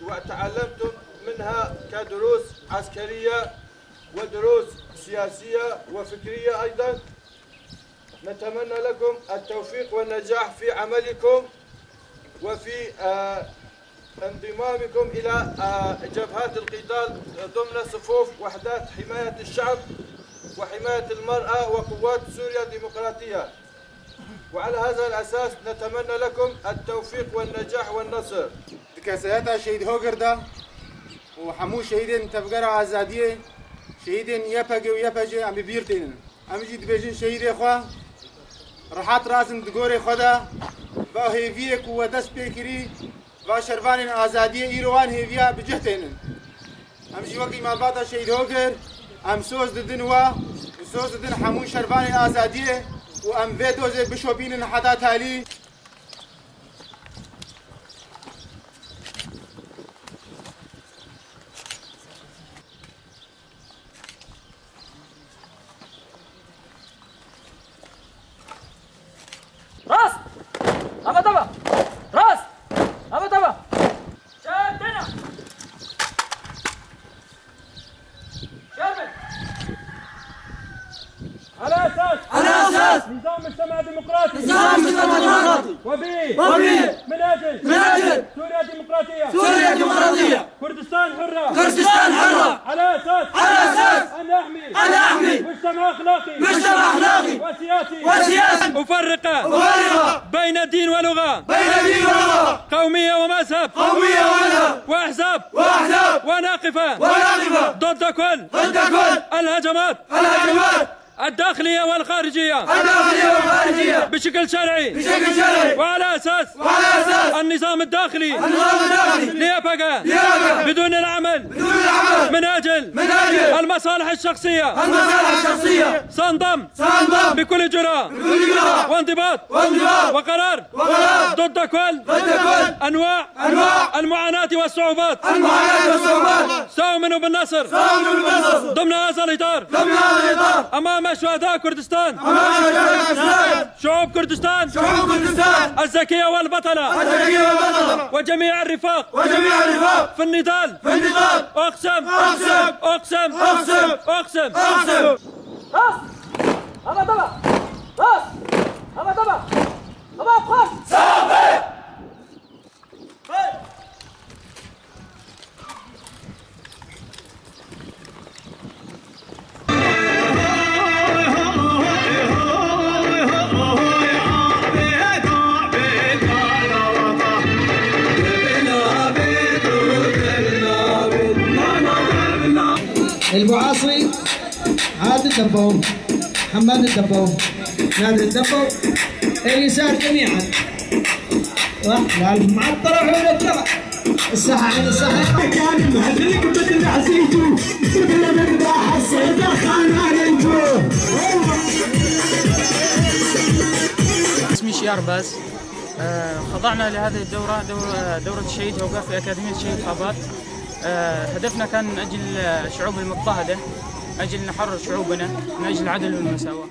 وتعلمتم منها كدروس عسكرية ودروس سياسية وفكرية أيضا. نتمنى لكم التوفيق والنجاح في عملكم وفي انضمامكم إلى جبهات القتال ضمن صفوف وحدات حماية الشعب وحماية المرأة وقوات سوريا الديمقراطية. وعلى هذا الأساس نتمنى لكم التوفيق والنجاح والنصر. دكاسياتا شهيد هوغردا وحمو شهيدين تفجر آزادية شهيدين يبقى ويبقى عم بيرتين عم يجي بيجين شهيد إخوة راحت راسن دغوري خدا باهيفيك ودس بيكري باشروان آزادية إيروان هيفيا بجهتين عم يجي وقي مالباتا شهيد هوغر عم سوز ددنوا وسوز ددن حمو شروان آزادية وأم فيدوز بشوبين حدا تالي. راس أما تبا راس أما تبا شدنا شربت على أساس نظام مجتمع ديمقراطي وبه من أجل سوريا ديمقراطية كردستان حرة على أساس أن أحمي مجتمع أخلاقي وسياسي أفرق بين دين ولغة قومية ومذهب وأحزاب وناقفة ضد كل الهجمات الداخلية والخارجية بشكل شرعي وعلى أساس النظام الداخلي ليبقى بدون العمل من أجل المصالح الشخصية. سأنضم بكل جرأة وانضباط وقرار ضد كل أنواع المعاناة والصعوبات. سأؤمن بالنصر ضمن هذا الإطار أمام شهداء كردستان، شعوب كردستان الذكية والبطلة وجميع الرفاق في النضال. أقسم أقسم أقسم أقسم. راس أما تبا راس أما تبا أما أبخص البعاصي، عادل الدبو، حماد الدبو، نادر الدبو، اليسار جميعا. لا معطرة عود الترى الساحة عند الساحة. كان مهلك بدل عزيتو من حسيت خانانيتو. اسمي شيار باز. خضعنا لهذه الدورة دورة الشهيد هوغر في أكاديمية الشهيد خابات. هدفنا كان من أجل الشعوب المضطهدة، أجل نحرر شعوبنا، من أجل العدل والمساواة.